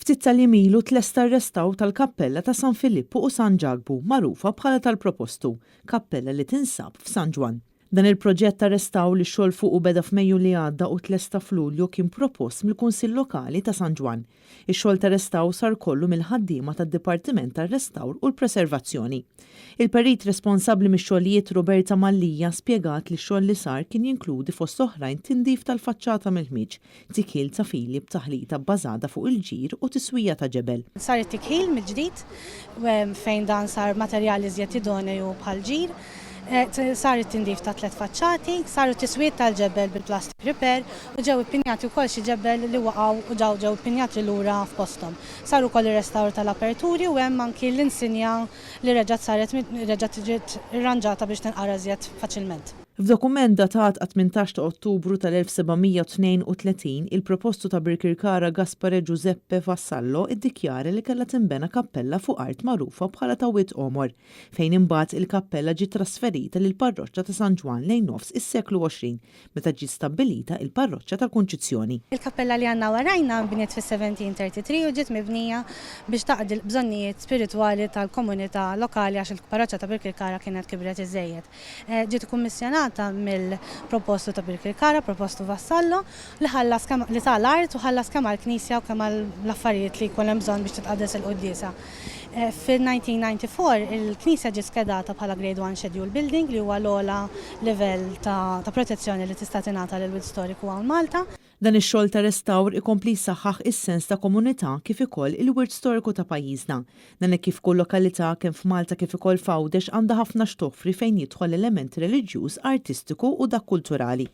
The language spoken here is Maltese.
Ftit tal-jiem ilu tlesta r-restawr tal-Kappella ta' San Filippu u San Ġakbu, magħrufa bħala tal-Propostu, kappella li tinsab f'San Ġwann. Dan il-proġett ta' restawr li x-xogħol fuqu beda f'Mejju li għadda u tlesta f'Lulju kien propost mill-Kunsill Lokali ta' San Ġwann. Ix-xogħol ta' restawr sar kollu mill-ħaddiema tad-Dipartiment tar-Restawr u l-Preservazzjoni. Il-perit responsabbli mix-xogħlijiet Roberta Mallia spjegat li x-xogħol li sar kien jinkludi fost oħrajn tindif tal-faċċata mill-ħmieġ, tikħil ta' fili b'taħlita bbażata fuq il-ġir u tiswija ta' ġebel. Sar it-tikħil mill-ġdid fejn dan sar materjal iżjed idoneju bħall-ġir. Sar it-tindif ta' tlett faċċati, saru tiswijiet tal-ġebel bil-plastic repair u ġew ippinjati wkoll xi ġebel li waqgħu u ġew ippinjati lura f'posthom. Sar ukoll ir-restawr tal-aperturi u hemm anki l-insinja li reġgħet saret reġgħet ġiet irranġata biex tinqara iżjed faċilment. F'dokument datat għat-18 ta' Ottubru tal-1732, il-propostu ta' Birkirkara Gaspare Giuseppe Vassallo iddikjara li kellha tinbena kappella fuq art magħrufa bħala ta' Wied Għomor, fejn imbagħad il-kappella ġiet trasferita lill-parroċċa ta' San Ġwann lejn nofs is-seklu 20, meta ġiet stabbilita il-parroċċa tal-Kunċizzjoni. Il-kappella li għandna warajna nbniet fis-1733 u ġiet mibnija biex taqdi l-bżonnijiet spiritwali tal-komunità lokali għax il-parroċċa ta' Birkirkara kienet kibret iżżejjed. Ġiet ikkummissjonata mill-propostu ta' Birkirkara, propostu Vassallo, li ħallas kemm li ta l-art u ħallas kemm għall-knisja u kemm għall-affarijiet li jkun hemm bżonn biex titqaddes il-quddiesa. Fil-1994 il-knisja ġiet skedata bħala Grade One Schedule Building li huwa l-ogħla livell ta' protezzjoni li tista' tingħata lil wirt storiku hawn Malta. Dan ix-xogħol ta' restawr ikompli jsaħħaħ is-sens ta' komunità kif ukoll il-wirt storiku ta' pajjiżna. Dan hekk kif kull lokalità kemm f'Malta kif ukoll f'Għawdex għandha ħafna x'toffri fejn jidħol l-element reliġjuż, artistiku u dak kulturali.